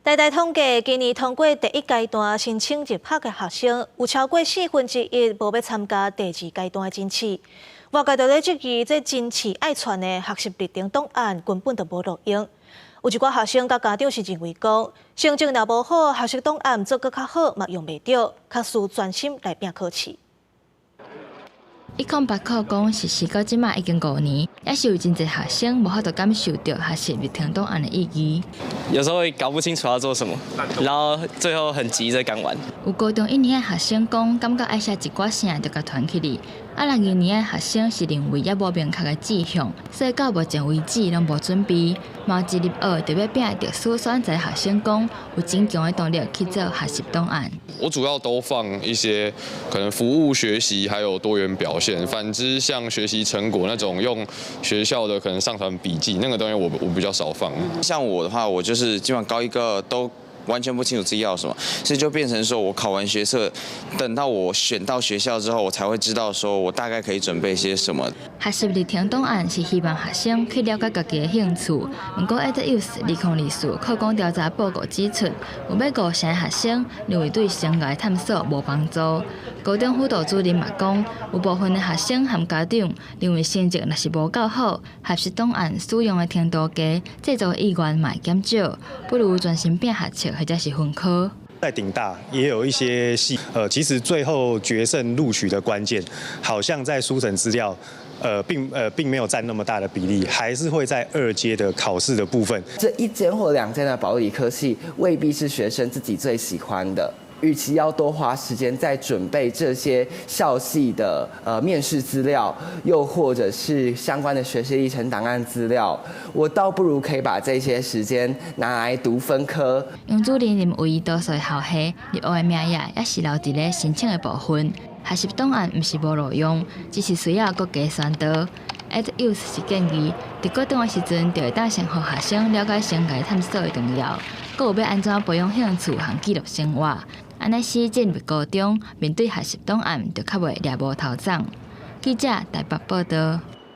台大統計今年通過第一階段申請入學的學生，有超過四分之一無欲參加第二階段的甄試。外界就咧質疑，這甄試愛傳的學習歷程檔案根本就無路用。有一寡學生佮家長是認為講，成績若無好，學習檔案做閣較好嘛用袂著，較需專心來拼考試。108考講實施到這馬已經5年，猶是有真濟學生無法度感受著學習歷程檔案的意義。有時候會搞不清楚要做什麼，然後最後很急着趕完。有高中一年的學生講，感覺愛寫一寡啥就共傳起去。啊，若二年的學生是認為猶無明確的志向，所以到目前為止攏無準備。嘛一入學就欲拼特殊選擇學生講，有真強的動力去做學習檔案。我主要都放一些可能服務學習，還有多元表現。反之，像學習成果那種用學校的可能上傳筆記那個東西我比較少放。像我的話，我就是基本上高一高二都完全不清楚自己要什麼，所以就變成說我考完學測，等到我選到學校之後，我才會知道說我大概可以準備些什麼。學習歷程檔案是希望學生去了解家己的興趣。毋過 EdYouth 2024考廣調查報告指出，有欲五成學生認為對生涯探索無幫助。高中輔導主任嘛講，有部分的學生和家長認為成績若是無夠好，學習檔案使用的程度低，製作意願嘛會減少，不如專心拼學測或者是分科。在頂大也有一些系，其實最後決勝錄取的關鍵，好像在書審資料，並沒有佔那麼大的比例，還是會在二階的考試的部分。這一間或兩間的保底科系未必是學生自己最喜歡的。與其要多花時間在準備這些校系的面試資料，又或者是相關的學習歷程檔案資料，我倒不如可以把這些時間拿來讀分科。楊主任認為，多數校系入學的名額猶是留佇咧申請的部分，學習檔案毋是無路用，只是需要閣加宣導。EdYouth 是建議，佇高中的時陣就會當先予學生了解生涯探索的重要，閣有欲按怎培養興趣和記錄生活。按呢使進入高中，面對學習檔案就較袂掠無頭鬃。記者台北報導。